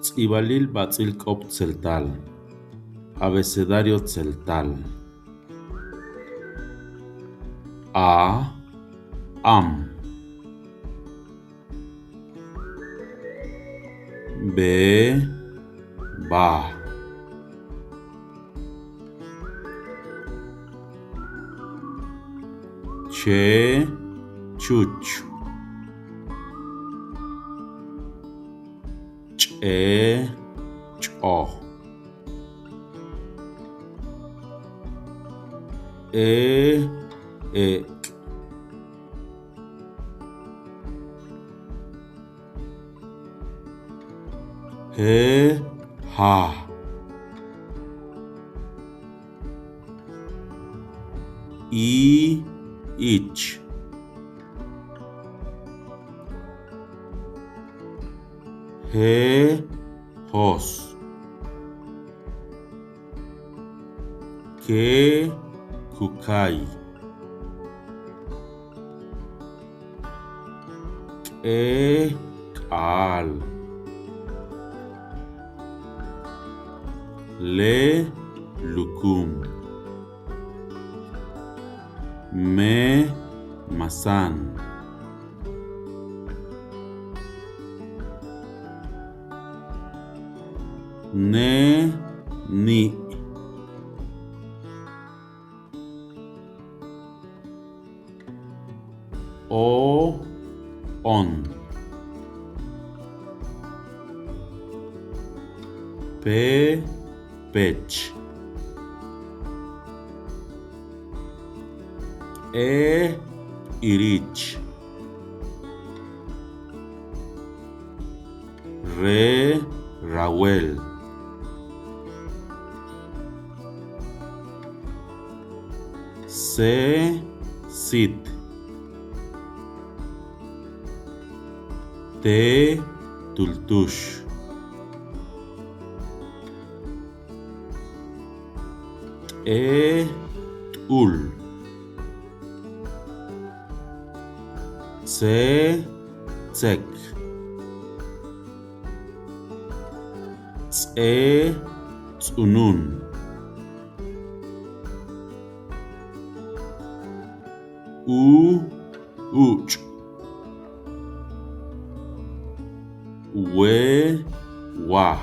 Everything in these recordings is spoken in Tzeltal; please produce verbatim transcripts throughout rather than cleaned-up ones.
Ts'ibalil bats'il k'op tseltal. Abecedario tseltal. A, am. Be, ba. Che, chuch. Ch'e, ch'o. E, ek'. Je, ja. I, ich. Je, jos. Ke, kukay. K'e, k'aal. Le, lukum. Me, masan. Ne, ni'. O, on. Pe, pech. E, irich. Re, rawel. Se, sit. Te, tultux. T'e, t'ul. Tse, tsek. Ts'e, ts'unun. U, uch'. We, waj.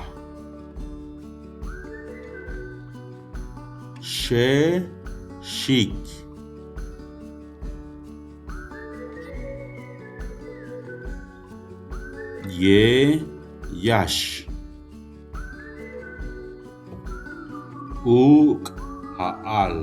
Xe, xik. Ye, yax. Uk', ja'al.